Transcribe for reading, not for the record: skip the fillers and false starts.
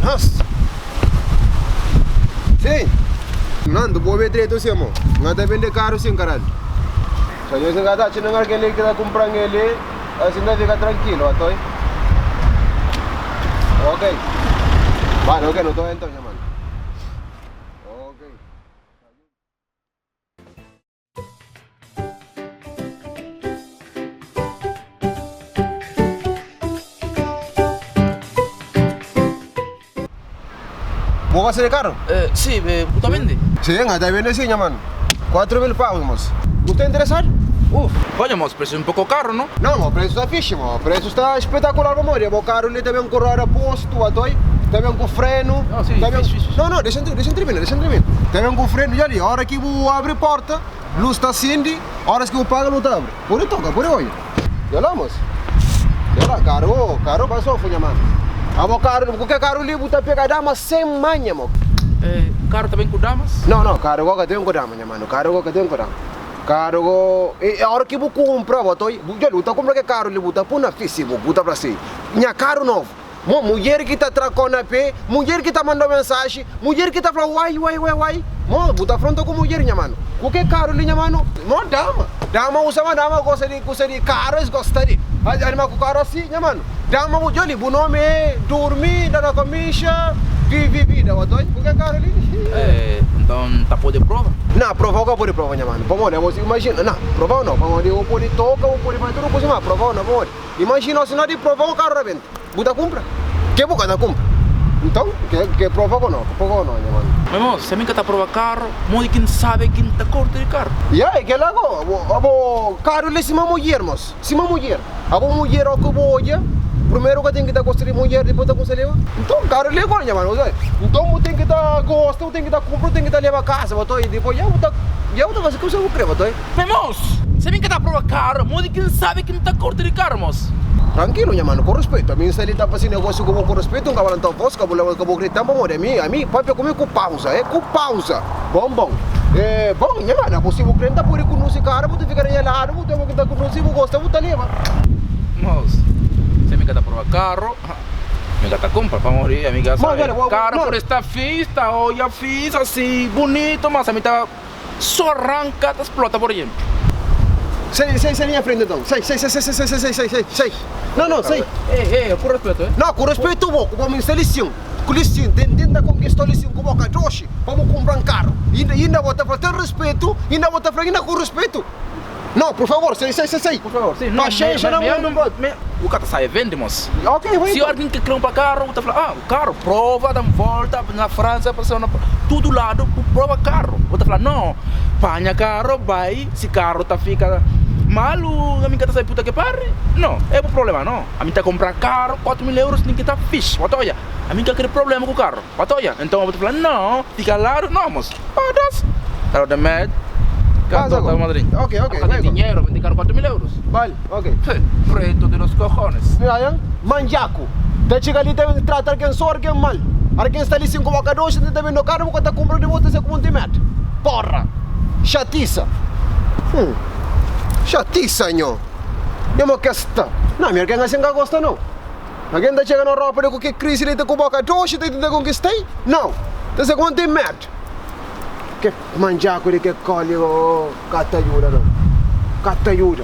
Nossa! Sim! Nando, bo obi dretu sim, mo. Nga ta bende karu sim, caralho. Só nho nga ta atxa algen li ki ta kumpran el li, asi nta fika trankilu, atoi. Ok. Bale, ok, no ta oia nton, nha mano. Ok. Bo gosta di karu? Eh, si, eh, bu ta bende? Si, N ta bende si, nha manu. 4000 paus, mos. Bu sta interesadu? Uf, konha, mos, presu un poko karu, no? No, mo, presu sta fixi, mo. Presu sta spetakular pamodi bo karu li ta ben ku roda postu, atoi, ta ben ku frenu, No, si, ta ben. fixi, fixi, fixi. No, no, dexa-m, dexa-m tirmina, dexa-m tirmina. Ta ben ku frenu, dja li, ora ki bu abri porta, lus ta sindi, oras ki bu paga, lus ta abri. Pode toka, pode odja. Dja la, mos. Dja la, karu, karu ba sofu, nha manu. Abo karu, ku ke karu li bu ta pega dama sen manha, mo. Eh, karu ta ben ku damas? No, no, karu go ka ta ben ku dama, nha manu. Karu go ka ta ben ku dama. Karu go, e ora ki bu kumpra, bo ta, dja li, bu ta kumpra ke karu li, bu ta pui na Facebook, bu ta fla si, Nha karu novu. Mo, mudjer ki ta tra ko na pe, mudjer ki ta manda mensaji, mudjer ki ta fla uai, uai, uai, uai. Mo, bu ta afronta ku mudjer, nha manu. Ku ke karu li, nha manu? Mo, dama. Dama usa ma dama gosta di kusa di karu, es gosta di anima ku karu asi, nha manu. Dama bu, djoli, bu nomi e durmi, da na komisha, vivi vida, bo ta oja? Ku ke karu li? Eh, nton, ta pode prova? Na, prova u ka pode prova, nha manu. Pamodi, abo si imajina, na, prova u no, pamodi u pode toka, u pode fasi tudu kusa, ma prova u no, pamodi? Imajina si no di prova un karu rabenta, bu ta kumpra? Ke bu ka ta kumpra? Nton, ke ke prova ku no, prova ku no, nha manu. Ma irmons, si ami ka ta prova karu, modi ki N sabe ki N ta korta di karu? Ya, e kela go, abo, abo karu li sima mudjer, mos, sima mudjer. Abo mudjer o ku bu odja, primeru ka ten ki ta gosta di mudjer, dipus ta kumsa leba. Nton, karu li gora, nha manu, bu sabe. Nton, bu ten ki ta gosta, bu ten ki ta kumpra, bu ten ki ta leba kasa, bu ta oi, dipus ya bu ta, ya bu ta fasi kusa ku bu kre, bu ta oi. Ma irmons, si ami ka ta prova karu, modi ki N sabe ki N ta korta di karu, mos? Trankilu, nha manu, ku ruspetu. Ami N sta li ta fasi negosiu ku bo ku ruspetu, N ka ba lanta vos, ka bu leba, ka bu gritan pamodi ami, ami, papia ku mi ku pauza, e ku pauza. Bon, bon. E, bon, nha manu, abo si bu kre N ta pudi kundusi karu, bu ta fika na nha ladu, bu ta, bu ta kundusi, bu gosta, bu ta leba. Mos, si ami ka ta prova karu, mi ka ta kumpra, pamodi ami ka sabe. Karu pudi sta fis, ta oja fis, asi, bunitu, mas ami ta. So ranka ta splota por djentru. Sai, sai, sai di nha frenti nton. Sai, sai, sai, sai, sai, sai, sai, sai, sai, sai. No, no, sai. Ei, ei, ku respetu, eh. No, ku respetu bo, ku bo mi sta li sin, ku li sin, ten, tenta konkista li sin ku boka doxi pa bo kumpra un karu. Inda, inda bo ta fla ten respetu, inda bo ta fla inda ku respetu. No, por favor, sai, sai, sai, sai. Por favor, si, no, Paxenxa na mundu, bro. Me, bu ka ta sai vende, mos. Ok, bai Si então. algin ki kre un pa karu, bu ta fla, ah, karu, prova, dam volta na Fransa, pasa na tudu ladu, bu prova karu. Bu ta fla, no, panha karu, bai, si karu ta fika malu, ami ka ta sai puta ke pari. No, e bu problema, no. Ami ta kumpra karu, 4000 euros, nin ki ta fix. Bu ta oja, ami ka kre problema ku karu. Bu ta oja, enton bu ta fla, no, fika ladu, no, mos. Foda-se! Karo da med, Pasa ka go. madrinha. Ok, ok, Ka vai ten go. dinheiro, vende karo 4000 euros. Bali, ok. He, preto de los cojones. Mira, manjaku. Ta txiga li ta trata algen so algen mal. Algen sta li sin ku boka doxi, ta bendo karu, bu ka ta kumpra di bo ta sai ku monti merda. Porra! Xatisa. Hum. Xatisa nho. Nho mo kes ta. Na mi algen asin ka gosta nau. Algen ta txega na Europa li ku ke krisi li ta ku boka doxi ta tenta konkista-i? Nau. Ta sai ku monti merda. Ke manjaku di ke koli oh ka ta djuda nau. Ka ta djuda.